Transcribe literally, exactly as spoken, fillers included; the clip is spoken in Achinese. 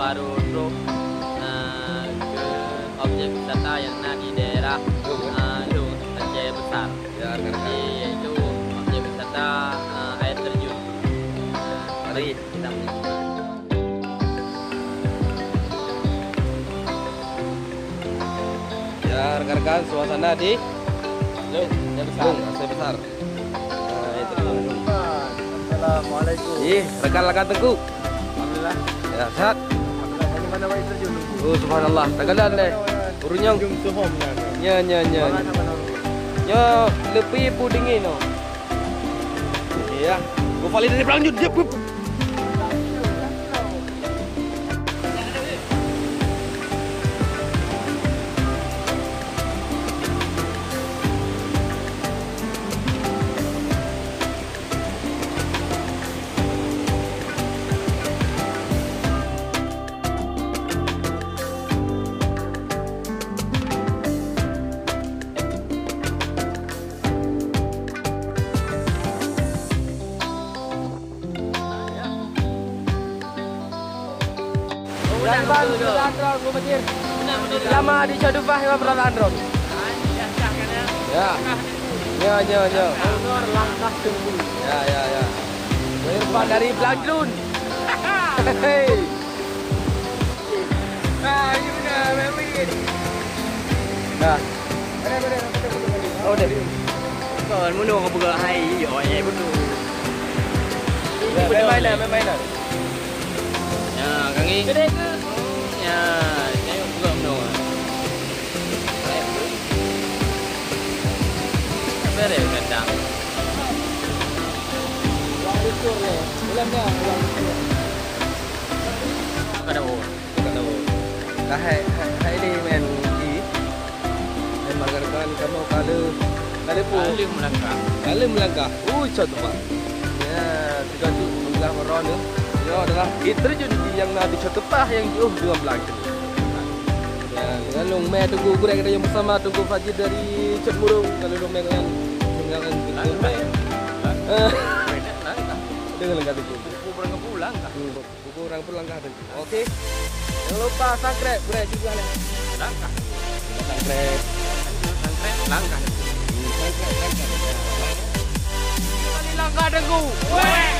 Baru trok, eh, ke objek wisata yang na di daerah, eh, Lhokseumawe Besar. Ya, rekan-rekan. Jadi, yaitu objek wisata, eh, air terjun. Eh, mari kita menuju. Ya, rekan-rekan, suasana di Lhokseumawe Besar. Lhokseumawe Besar. Nah, itu. Assalamualaikum. Ih, rekan-rekan Teungku. Alhamdulillah. Ya, sehat. Alhamdulillah. Bagaimana air terjun? Oh, subhanallah. Tagalan deh. Urunyong. Jum suhom na. Nya, nya, nya. Mana, mana? Nya, lepi pu dingin no. Iya. Gua paling dari Pelangjut. Dia, Dari Bandung, Bandung, Bandung, Bandung. Lama di Syadufah, ya, perasaan, Bro. Ya. Ya, ya, ya. Ya, ya, ya. Irfan dari Blanglun. Hei. Nah. Oh, deh. Kon, meunoe kau peugah hai, yo, eh, betul. Ya, main-main lah, main-main lah. Ya, kaki. Gede ke? Ya, saya peugah meunoe. Beres kacang. Kada boh. Kada boh. Ka hai, hai, hai lé men i. Memang rekan kamoe ka lheueh, ka lheueh pu. Ka lheueh meulangkah. Ka lheueh meulangkah. Ui, cot teuma. Ya, tiga tu sebelah Meron tu. Nyoe adalah air terjun yang na di Cot Teupah yang jauh dua belas kilo. Ya, dengan Long Mei Teungku gurèe kita yang bersama Teungku Fajri dari Cot Murong. Kalau Long Mei dengan, dengan Long Mei. Langkah. Eh. Langkah. Dengan langkah Teungku. Buku orang pulang kah? Hmm, buku orang pulang kah Teungku? Oke. Jangan lupa subscribe, gurèe juga nih. Langkah. Subscribe. Subscribe, langkah. Hmm, subscribe, langkah. Kembali langkah Teungku. Weh.